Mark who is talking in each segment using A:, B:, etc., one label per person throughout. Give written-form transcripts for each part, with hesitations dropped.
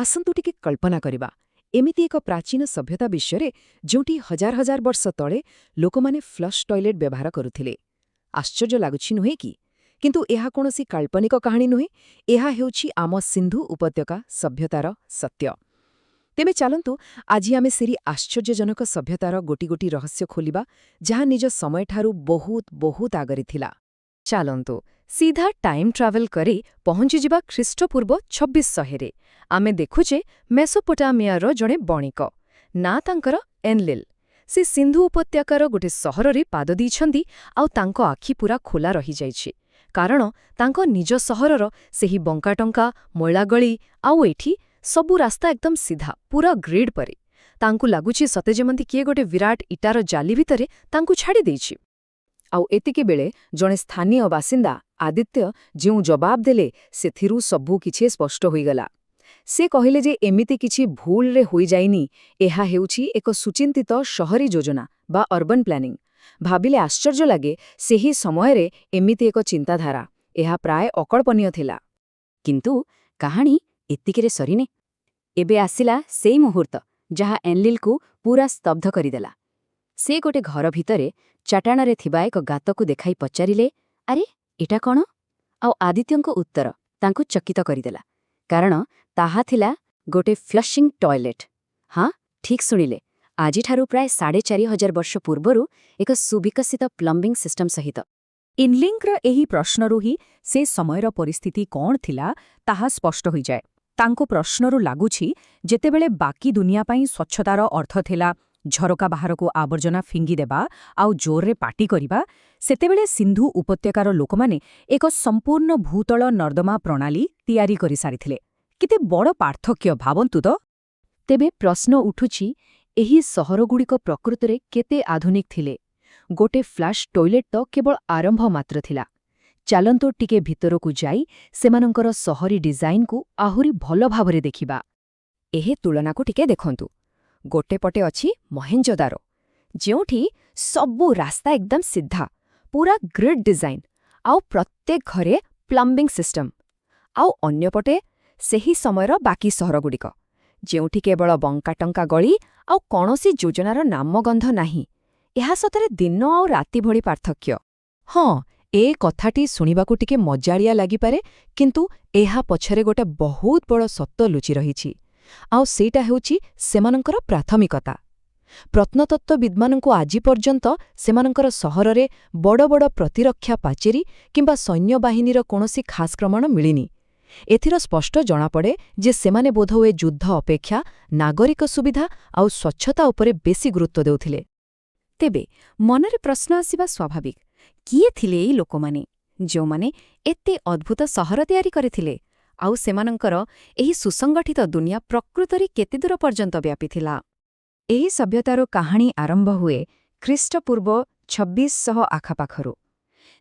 A: ଆସନ୍ତୁ ଟିକେ କଳ୍ପନା କରିବା ଏମିତି ଏକ ପ୍ରାଚୀନ ସଭ୍ୟତା ବିଷୟରେ, ଯେଉଁଠି ହଜାର ହଜାର ବର୍ଷ ତଳେ ଲୋକମାନେ ଫ୍ଲଶ୍ ଟଏଲେଟ୍ ବ୍ୟବହାର କରୁଥିଲେ। ଆଶ୍ଚର୍ଯ୍ୟ ଲାଗୁଛି, ନୁହେଁ କି? କିନ୍ତୁ ଏହା କୌଣସି କାଳ୍ପନିକ କାହାଣୀ ନୁହେଁ। ଏହା ହେଉଛି ଆମ ସିନ୍ଧୁ ଉପତ୍ୟକା ସଭ୍ୟତାର ସତ୍ୟ। ତେବେ ଚାଲନ୍ତୁ, ଆଜି ଆମେ ସେଇ ଆଶ୍ଚର୍ଯ୍ୟଜନକ ସଭ୍ୟତାର ଗୋଟି ଗୋଟି ରହସ୍ୟ ଖୋଲିବା, ଯାହା ନିଜ ସମୟଠାରୁ ବହୁତ ବହୁତ ଆଗରେ ଥିଲା। ଚାଲନ୍ତୁ, ସିଧା ଟାଇମ୍ ଟ୍ରାଭେଲ୍ କରି ପହଞ୍ଚିଯିବା ଖ୍ରୀଷ୍ଟପୂର୍ବ 2600ରେ। ଆମେ ଦେଖୁଛେ ମେସୋପୋଟାମିଆର ଜଣେ ବଣିକ, ନାଁ ତାଙ୍କର ଏନଲିଲ୍। ସେ ସିନ୍ଧୁ ଉପତ୍ୟକାର ଗୋଟେ ସହରରେ ପାଦ ଦେଇଛନ୍ତି ଆଉ ତାଙ୍କ ଆଖି ପୂରା ଖୋଲା ରହିଯାଇଛି, କାରଣ ତାଙ୍କ ନିଜ ସହରର ସେହି ବଙ୍କାଟଙ୍କା ମଇଳା ଗଳି ଆଉ ଏଠି ସବୁ ରାସ୍ତା ଏକଦମ ସିଧା, ପୂରା ଗ୍ରିଡ୍ ପରି। ତାଙ୍କୁ ଲାଗୁଛି ସତେ ଯେମିତି କିଏ ଗୋଟେ ବିରାଟ ଇଟାର ଜାଲି ଭିତରେ ତାଙ୍କୁ ଛାଡ଼ି ଦେଇଛି। ଆଉ ଏତିକି ବେଳେ ଜଣେ ସ୍ଥାନୀୟ ବାସିନ୍ଦା ଆଦିତ୍ୟ ଯେଉଁ ଜବାବ ଦେଲେ, ସେଥିରୁ ସବୁ କିଛି ସ୍ପଷ୍ଟ ହୋଇଗଲା। ସେ କହିଲେ ଯେ ଏମିତି କିଛି ଭୁଲରେ ହୋଇଯାଇନି, ଏହା ହେଉଛି ଏକ ସୁଚିନ୍ତିତ ସହରୀ ଯୋଜନା ବା ଅର୍ବାନ୍ ପ୍ଲାନିଂ। ଭାବିଲେ ଆଶ୍ଚର୍ଯ୍ୟ ଲାଗେ, ସେହି ସମୟରେ ଏମିତି ଏକ ଚିନ୍ତାଧାରା, ଏହା ପ୍ରାୟ ଅକଳ୍ପନୀୟ ଥିଲା। କିନ୍ତୁ କାହାଣୀ ଏତିକିରେ ସରିନି। ଏବେ ଆସିଲା ସେଇ ମୁହୂର୍ତ୍ତ, ଯାହା ଏନ୍ଲିଲ୍କୁ ପୂରା ସ୍ତବ୍ଧ କରିଦେଲା। ସେ ଗୋଟେ ଘର ଭିତରେ ଚଟାଣରେ ଥିବା ଏକ ଗାତକୁ ଦେଖାଇ ପଚାରିଲେ, "ଆରେ, ଏଟା କ'ଣ?" ଆଉ ଆଦିତ୍ୟଙ୍କ ଉତ୍ତର ତାଙ୍କୁ ଚକିତ କରିଦେଲା, କାରଣ ତାହା ଥିଲା ଗୋଟେ ଫ୍ଲଶିଂ ଟଏଲେଟ୍। ହଁ, ଠିକ୍ ଶୁଣିଲେ, ଆଜିଠାରୁ ପ୍ରାୟ 4500 ବର୍ଷ ପୂର୍ବରୁ ଏକ ସୁବିକଶିତ ପ୍ଲମ୍ବିଂ ସିଷ୍ଟମ ସହିତ।
B: ଏନଲିଲ୍‌ଙ୍କର ଏହି ପ୍ରଶ୍ନରୁ ହିଁ ସେ ସମୟର ପରିସ୍ଥିତି କ'ଣ ଥିଲା, ତାହା ସ୍ପଷ୍ଟ ହୋଇଯାଏ। ତାଙ୍କ ପ୍ରଶ୍ନରୁ ଲାଗୁଛି, ଯେତେବେଳେ ବାକି ଦୁନିଆ ପାଇଁ ସ୍ୱଚ୍ଛତାର ଅର୍ଥ ଥିଲା ଝରକା ବାହାରକୁ ଆବର୍ଜନା ଫିଙ୍ଗିଦେବା ଆଉ ଜୋରରେ ପାଟି କରିବା, ସେତେବେଳେ ସିନ୍ଧୁ ଉପତ୍ୟକାର ଲୋକମାନେ ଏକ ସମ୍ପୂର୍ଣ୍ଣ ଭୂତଳ ନର୍ଦ୍ଦମା ପ୍ରଣାଳୀ ତିଆରି କରିସାରିଥିଲେ। କେତେ ବଡ଼ ପାର୍ଥକ୍ୟ, ଭାବନ୍ତୁ ତ!
A: ତେବେ ପ୍ରଶ୍ନ ଉଠୁଛି, ଏହି ସହରଗୁଡ଼ିକ ପ୍ରକୃତରେ କେତେ ଆଧୁନିକ ଥିଲେ? ଗୋଟେ ଫ୍ଲାଶ୍ ଟଏଲେଟ୍ ତ କେବଳ ଆରମ୍ଭ ମାତ୍ର ଥିଲା। ଚାଲନ୍ତୁ, ଟିକେ ଭିତରକୁ ଯାଇ ସେମାନଙ୍କର ସହରୀ ଡିଜାଇନକୁ ଆହୁରି ଭଲ ଭାବରେ ଦେଖିବା। ଏହି ତୁଳନାକୁ ଟିକେ ଦେଖନ୍ତୁ। ଗୋଟେ ପଟେ ଅଛି ମହେଞ୍ଜୋଦାରୋ, ଯେଉଁଠି ସବୁ ରାସ୍ତା ଏକଦମ ସିଧା, ପୁରା ଗ୍ରିଡ୍ ଡିଜାଇନ୍ ଆଉ ପ୍ରତ୍ୟେକ ଘରେ ପ୍ଲମ୍ବିଂ ସିଷ୍ଟମ, ଆଉ ଅନ୍ୟପଟେ ସେହି ସମୟର ବାକି ସହରଗୁଡ଼ିକ, ଯେଉଁଠି କେବଳ ବଙ୍କାଟଙ୍କା ଗଳି ଆଉ କୌଣସି ଯୋଜନାର ନାମଗନ୍ଧ ନାହିଁ। ଏହା ସତରେ ଦିନ ଆଉ ରାତି ଭଳି ପାର୍ଥକ୍ୟ।
B: ହଁ, ଏ କଥାଟି ଶୁଣିବାକୁ ଟିକେ ମଜାଳିଆ ଲାଗିପାରେ, କିନ୍ତୁ ଏହା ପଛରେ ଗୋଟେ ବହୁତ ବଡ଼ ସତ ଲୁଚି ରହିଛି, ଆଉ ସେଇଟା ହେଉଛି ସେମାନଙ୍କର ପ୍ରାଥମିକତା। ପ୍ରତ୍ନତତ୍ତ୍ୱବିଦ୍ମାନଙ୍କୁ ଆଜି ପର୍ଯ୍ୟନ୍ତ ସେମାନଙ୍କର ସହରରେ ବଡ଼ ବଡ଼ ପ୍ରତିରକ୍ଷା ପାଚେରୀ କିମ୍ବା ସୈନ୍ୟବାହିନୀର କୌଣସି ଖାସ୍ ପ୍ରମାଣ ମିଳିନି। ଏଥିରୁ ସ୍ପଷ୍ଟ ଜଣାପଡ଼େ ଯେ ସେମାନେ ବୋଧହୁଏ ଯୁଦ୍ଧ ଅପେକ୍ଷା ନାଗରିକ ସୁବିଧା ଆଉ ସ୍ୱଚ୍ଛତା ଉପରେ ବେଶୀ ଗୁରୁତ୍ୱ ଦେଉଥିଲେ।
A: ତେବେ ମନରେ ପ୍ରଶ୍ନ ଆସିବା ସ୍ୱାଭାବିକ, କିଏ ଥିଲେ ଏଇ ଲୋକମାନେ, ଯେଉଁମାନେ ଏତେ ଅଦ୍ଭୁତ ସହର ତିଆରି କରିଥିଲେ, ଆଉ ସେମାନଙ୍କର ଏହି ସୁସଂଗଠିତ ଦୁନିଆ ପ୍ରକୃତରେ କେତେଦୂର ପର୍ଯ୍ୟନ୍ତ ବ୍ୟାପିଥିଲା?
B: ଏହି ସଭ୍ୟତାର କାହାଣୀ ଆରମ୍ଭ ହୁଏ ଖ୍ରୀଷ୍ଟପୂର୍ବ 2600 ଆଖପାଖରୁ।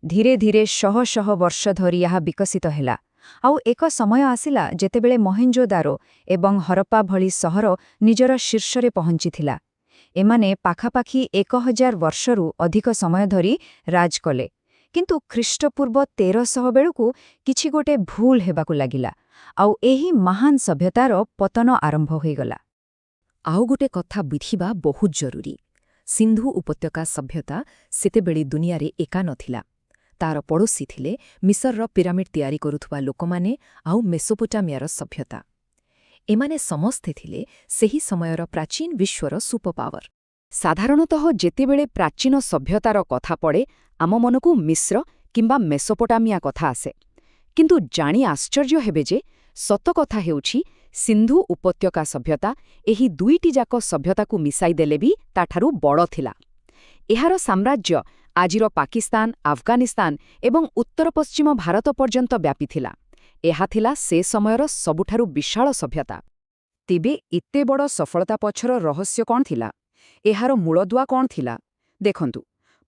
B: ଧୀରେ ଧୀରେ ଶହ ଶହ ବର୍ଷ ଧରି ଏହା ବିକଶିତ ହେଲା, ଆଉ ଏକ ସମୟ ଆସିଲା ଯେତେବେଳେ ମହେଞ୍ଜୋଦାରୋ ଏବଂ ହରପ୍ପା ଭଳି ସହର ନିଜର ଶୀର୍ଷରେ ପହଞ୍ଚିଥିଲା। ଏମାନେ ପାଖାପାଖି 1000 ବର୍ଷରୁ ଅଧିକ ସମୟ ଧରି ରାଜ କଲେ। କିନ୍ତୁ ଖ୍ରୀଷ୍ଟପୂର୍ବ 1300 ବେଳକୁ କିଛି ଗୋଟେ ଭୁଲ ହେବାକୁ ଲାଗିଲା, ଆଉ ଏହି ମହାନ ସଭ୍ୟତାର ପତନ ଆରମ୍ଭ ହୋଇଗଲା।
A: ଆଉ ଗୋଟେ କଥା ବୁଝିବା ବହୁତ ଜରୁରୀ। ସିନ୍ଧୁ ଉପତ୍ୟକା ସଭ୍ୟତା ସେତେବେଳେ ଦୁନିଆରେ ଏକା ନଥିଲା। ତାର ପଡ଼ୋଶୀ ଥିଲେ ମିଶରର ପିରାମିଡ୍ ତିଆରି କରୁଥିବା ଲୋକମାନେ ଆଉ ମେସୋପୋଟାମିଆର ସଭ୍ୟତା। ଏମାନେ ସମସ୍ତେ ଥିଲେ ସେହି ସମୟର ପ୍ରାଚୀନ ବିଶ୍ୱର ସୁପରପାୱାର। ସାଧାରଣତଃ ଯେତେବେଳେ ପ୍ରାଚୀନ ସଭ୍ୟତାର କଥା ପଡ଼େ, ଆମ ମନକୁ ମିଶ୍ର କିମ୍ବା ମେସୋପୋଟାମିଆ କଥା ଆସେ। କିନ୍ତୁ ଜାଣି ଆଶ୍ଚର୍ଯ୍ୟ ହେବେ ଯେ ସତ କଥା ହେଉଛି, ସିନ୍ଧୁ ଉପତ୍ୟକା ସଭ୍ୟତା ଏହି ଦୁଇଟି ଯାକ ସଭ୍ୟତାକୁ ମିଶାଇ ଦେଲେ ବି ତାଠାରୁ ବଡ଼ ଥିଲା। ଏହାର ସାମ୍ରାଜ୍ୟ ଆଜିର ପାକିସ୍ତାନ, ଆଫଗାନିସ୍ତାନ ଏବଂ ଉତ୍ତର-ପଶ୍ଚିମ ଭାରତ ପର୍ଯ୍ୟନ୍ତ ବ୍ୟାପିଥିଲା। ଏହା ଥିଲା ସେ ସମୟର ସବୁଠାରୁ ବିଶାଳ ସଭ୍ୟତା।
B: ତେବେ ଏତେ ବଡ଼ ସଫଳତା ପଛର ରହସ୍ୟ କ'ଣ ଥିଲା? ଏହାର ମୂଳଦୁଆ କ'ଣ ଥିଲା? ଦେଖନ୍ତୁ,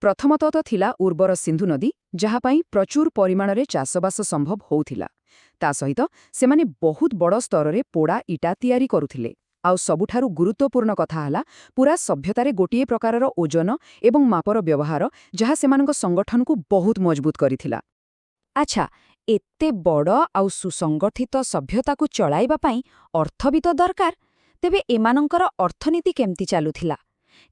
B: ପ୍ରଥମତଃ ତ ଥିଲା ଉର୍ବର ସିନ୍ଧୁ ନଦୀ, ଯାହା ପାଇଁ ପ୍ରଚୁର ପରିମାଣରେ ଚାଷବାସ ସମ୍ଭବ ହେଉଥିଲା। ତା ସହିତ ସେମାନେ ବହୁତ ବଡ଼ ସ୍ତରରେ ପୋଡ଼ା ଇଟା ତିଆରି କରୁଥିଲେ। ଆଉ ସବୁଠାରୁ ଗୁରୁତ୍ୱପୂର୍ଣ୍ଣ କଥା ହେଲା ପୁରା ସଭ୍ୟତାରେ ଗୋଟିଏ ପ୍ରକାରର ଓଜନ ଏବଂ ମାପର ବ୍ୟବହାର, ଯାହା ସେମାନଙ୍କ ସଂଗଠନକୁ ବହୁତ ମଜବୁତ କରିଥିଲା।
A: ଆଚ୍ଛା,
B: ଏତେ ବଡ଼ ଆଉ ସୁସଂଗଠିତ ସଭ୍ୟତାକୁ ଚଳାଇବା ପାଇଁ ଅର୍ଥ ବି ତ ଦରକାର। ତେବେ ଏମାନଙ୍କର ଅର୍ଥନୀତି କେମିତି ଚାଲୁଥିଲା?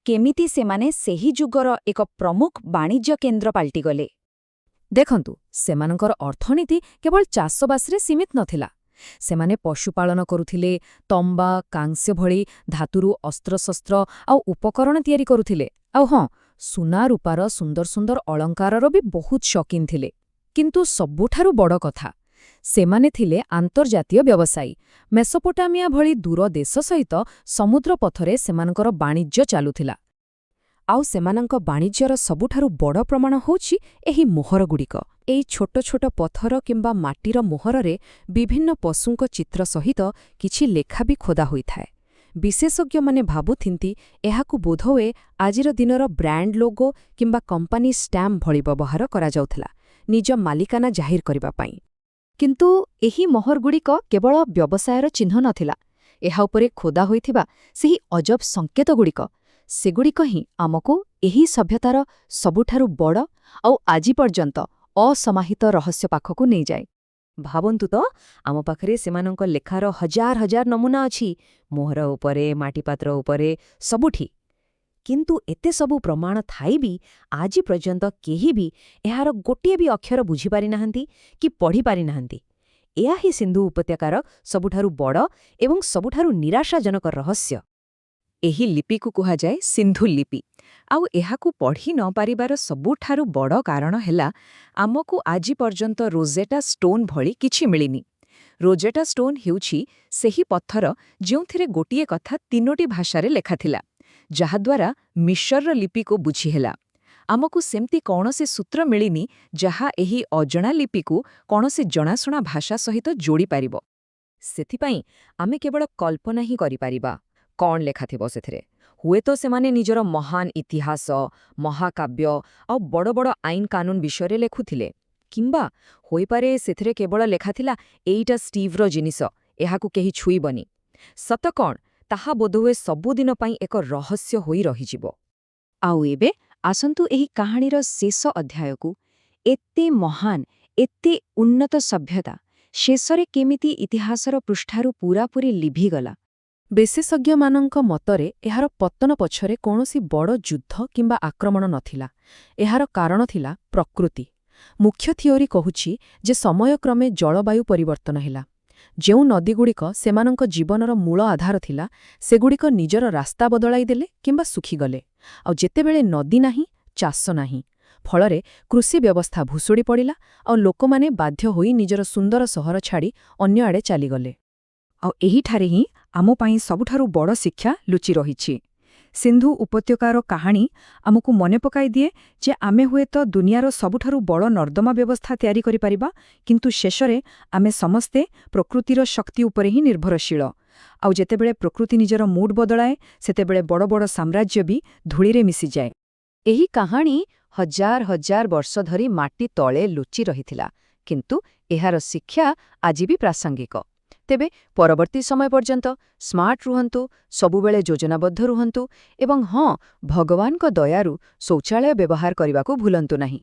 B: କେମିତି ସେମାନେ ସେହି ଯୁଗର ଏକ ପ୍ରମୁଖ ବାଣିଜ୍ୟ କେନ୍ଦ୍ର ପାଲଟିଗଲେ?
A: ଦେଖନ୍ତୁ, ସେମାନଙ୍କର ଅର୍ଥନୀତି କେବଳ ଚାଷବାସରେ ସୀମିତ ନଥିଲା। ସେମାନେ ପଶୁପାଳନ କରୁଥିଲେ, ତମ୍ବା, କାଂସ୍ୟ ଭଳି ଧାତୁରୁ ଅସ୍ତ୍ରଶସ୍ତ୍ର ଆଉ ଉପକରଣ ତିଆରି କରୁଥିଲେ, ଆଉ ହଁ, ସୁନା ରୂପାର ସୁନ୍ଦର ସୁନ୍ଦର ଅଳଙ୍କାରର ବି ବହୁତ ଶୌକିନ ଥିଲେ। କିନ୍ତୁ ସବୁଠାରୁ ବଡ଼ କଥା, ସେମାନେ ଥିଲେ ଆନ୍ତର୍ଜାତୀୟ ବ୍ୟବସାୟୀ। ମେସୋପୋଟାମିଆ ଭଳି ଦୂର ଦେଶ ସହିତ ସମୁଦ୍ର ପଥରେ ସେମାନଙ୍କର ବାଣିଜ୍ୟ ଚାଲୁଥିଲା। ଆଉ ସେମାନଙ୍କ ବାଣିଜ୍ୟର ସବୁଠାରୁ ବଡ଼ ପ୍ରମାଣ ହେଉଛି ଏହି ମୋହରଗୁଡ଼ିକ। ଏହି ଛୋଟ ଛୋଟ ପଥର କିମ୍ବା ମାଟିର ମୋହରରେ ବିଭିନ୍ନ ପଶୁଙ୍କ ଚିତ୍ର ସହିତ କିଛି ଲେଖା ବି ଖୋଦା ହୋଇଥାଏ। ବିଶେଷଜ୍ଞମାନେ ଭାବୁଛନ୍ତି, ଏହାକୁ ବୋଧହୁଏ ଆଜିର ଦିନର ବ୍ରାଣ୍ଡ ଲୋଗୋ କିମ୍ବା କମ୍ପାନୀ ଷ୍ଟାମ୍ପ ଭଳି ବ୍ୟବହାର କରାଯାଉଥିଲା, ନିଜ ମାଲିକାନା ଜାହିର କରିବା ପାଇଁ। କିନ୍ତୁ ଏହି ମୋହରଗୁଡ଼ିକ କେବଳ ବ୍ୟବସାୟର ଚିହ୍ନ ନଥିଲା। ଏହା ଉପରେ ଖୋଦା ହୋଇଥିବା ସେହି ଅଜବ ସଂକେତଗୁଡ଼ିକ, ସେଗୁଡ଼ିକ ହିଁ ଆମକୁ ଏହି ସଭ୍ୟତାର ସବୁଠାରୁ ବଡ଼ ଆଉ ଆଜି ପର୍ଯ୍ୟନ୍ତ ଅସମାହିତ ରହସ୍ୟ ପାଖକୁ ନେଇଯାଏ।
C: ଭାବନ୍ତୁ ତ, ଆମ ପାଖରେ ସେମାନଙ୍କ ଲେଖାର ହଜାର ହଜାର ନମୁନା ଅଛି, ମୋହର ଉପରେ, ମାଟିପାତ୍ର ଉପରେ, ସବୁଠି। କିନ୍ତୁ ଏତେ ସବୁ ପ୍ରମାଣ ଥାଇ ବି ଆଜି ପର୍ଯ୍ୟନ୍ତ କେହି ବି ଏହାର ଗୋଟିଏ ବି ଅକ୍ଷର ବୁଝିପାରିନାହାନ୍ତି କି ପଢ଼ିପାରିନାହାନ୍ତି। ଏହା ହିଁ ସିନ୍ଧୁ ଉପତ୍ୟକାର ସବୁଠାରୁ ବଡ଼ ଏବଂ ସବୁଠାରୁ ନିରାଶାଜନକ ରହସ୍ୟ।
A: ଏହି ଲିପିକୁ କୁହାଯାଏ ସିନ୍ଧୁ ଲିପି। ଆଉ ଏହାକୁ ପଢ଼ି ନ ପାରିବାର ସବୁଠାରୁ ବଡ଼ କାରଣ ହେଲା, ଆମକୁ ଆଜି ପର୍ଯ୍ୟନ୍ତ ରୋଜେଟା ଷ୍ଟୋନ୍ ଭଳି କିଛି ମିଳିନି। ରୋଜେଟା ଷ୍ଟୋନ୍ ହେଉଛି ସେହି ପଥର ଯେଉଁଥିରେ ଗୋଟିଏ କଥା ତିନୋଟି ଭାଷାରେ ଲେଖାଥିଲା, ଯାହାଦ୍ୱାରା ମିଶରର ଲିପିକୁ ବୁଝିହେଲା। ଆମକୁ ସେମିତି କୌଣସି ସୂତ୍ର ମିଳିନି ଯାହା ଏହି ଅଜଣା ଲିପିକୁ କୌଣସି ଜଣାଶୁଣା ଭାଷା ସହିତ ଯୋଡ଼ିପାରିବ। ସେଥିପାଇଁ ଆମେ କେବଳ କଳ୍ପନା ହିଁ କରିପାରିବା କ'ଣ ଲେଖାଥିବ ସେଥିରେ। ହୁଏତ ସେମାନେ ନିଜର ମହାନ ଇତିହାସ, ମହାକାବ୍ୟ ଆଉ ବଡ଼ ବଡ଼ ଆଇନ କାନୁନ ବିଷୟରେ ଲେଖୁଥିଲେ, କିମ୍ବା ହୋଇପାରେ ସେଥିରେ କେବଳ ଲେଖାଥିଲା, "ଏଇଟା ଷ୍ଟିଭ୍ର ଜିନିଷ, ଏହାକୁ କେହି ଛୁଇଁବନି।" ସତ କ'ଣ, ତାହା ବୋଧହୁଏ ସବୁଦିନ ପାଇଁ ଏକ ରହସ୍ୟ ହୋଇ ରହିଯିବ।
B: ଆଉ ଏବେ ଆସନ୍ତୁ ଏହି କାହାଣୀର ଶେଷ ଅଧ୍ୟାୟକୁ। ଏତେ ମହାନ, ଏତେ ଉନ୍ନତ ସଭ୍ୟତା ଶେଷରେ କେମିତି ଇତିହାସର ପୃଷ୍ଠାରୁ ପୂରାପୂରି ଲିଭିଗଲା?
A: ବିଶେଷଜ୍ଞମାନଙ୍କ ମତରେ ଏହାର ପତନ ପଛରେ କୌଣସି ବଡ଼ ଯୁଦ୍ଧ କିମ୍ବା ଆକ୍ରମଣ ନଥିଲା। ଏହାର କାରଣ ଥିଲା ପ୍ରକୃତି। ମୁଖ୍ୟ ଥିଓରି କହୁଛି ଯେ ସମୟକ୍ରମେ ଜଳବାୟୁ ପରିବର୍ତ୍ତନ ହେଲା। ଯେଉଁ ନଦୀଗୁଡ଼ିକ ସେମାନଙ୍କ ଜୀବନର ମୂଳ ଆଧାର ଥିଲା, ସେଗୁଡ଼ିକ ନିଜର ରାସ୍ତା ବଦଳାଇ ଦେଲେ କିମ୍ବା ଶୁଖିଗଲେ। ଆଉ ଯେତେବେଳେ ନଦୀ ନାହିଁ, ଚାଷ ନାହିଁ। ଫଳରେ କୃଷି ବ୍ୟବସ୍ଥା ଭୁଷୁଡ଼ି ପଡ଼ିଲା ଆଉ ଲୋକମାନେ ବାଧ୍ୟ ହୋଇ ନିଜର ସୁନ୍ଦର ସହର ଛାଡ଼ି ଅନ୍ୟ ଆଡ଼େ ଚାଲିଗଲେ।
D: ଆଉ ଏହିଠାରେ ହିଁ ଆମ ପାଇଁ ସବୁଠାରୁ ବଡ଼ ଶିକ୍ଷା ଲୁଚି ରହିଛି। ସିନ୍ଧୁ ଉପତ୍ୟକାର କାହାଣୀ ଆମକୁ ମନେ ପକାଇ ଦିଏ ଯେ ଆମେ ହୁଏତ ଦୁନିଆର ସବୁଠାରୁ ବଡ଼ ନର୍ଦ୍ଦମା ବ୍ୟବସ୍ଥା ତିଆରି କରିପାରିବା, କିନ୍ତୁ ଶେଷରେ ଆମେ ସମସ୍ତେ ପ୍ରକୃତିର ଶକ୍ତି ଉପରେ ହିଁ ନିର୍ଭରଶୀଳ। ଆଉ ଯେତେବେଳେ ପ୍ରକୃତି ନିଜର ମୁଡ୍ ବଦଳାଏ, ସେତେବେଳେ ବଡ଼ ବଡ଼ ସାମ୍ରାଜ୍ୟ ବି ଧୂଳିରେ ମିଶିଯାଏ।
B: ଏହି କାହାଣୀ ହଜାର ହଜାର ବର୍ଷ ଧରି ମାଟି ତଳେ ଲୁଚି ରହିଥିଲା, କିନ୍ତୁ ଏହାର ଶିକ୍ଷା ଆଜି ବି ପ୍ରାସଙ୍ଗିକ। ତେବେ ପରବର୍ତ୍ତୀ ସମୟ ପର୍ଯ୍ୟନ୍ତ ସ୍ମାର୍ଟ ରୁହନ୍ତୁ, ସବୁବେଳେ ଯୋଜନାବଦ୍ଧ ରୁହନ୍ତୁ ଏବଂ ହଁ, ଭଗବାନଙ୍କ ଦୟାରୁ ଶୌଚାଳୟ ବ୍ୟବହାର କରିବାକୁ ଭୁଲନ୍ତୁ ନାହିଁ।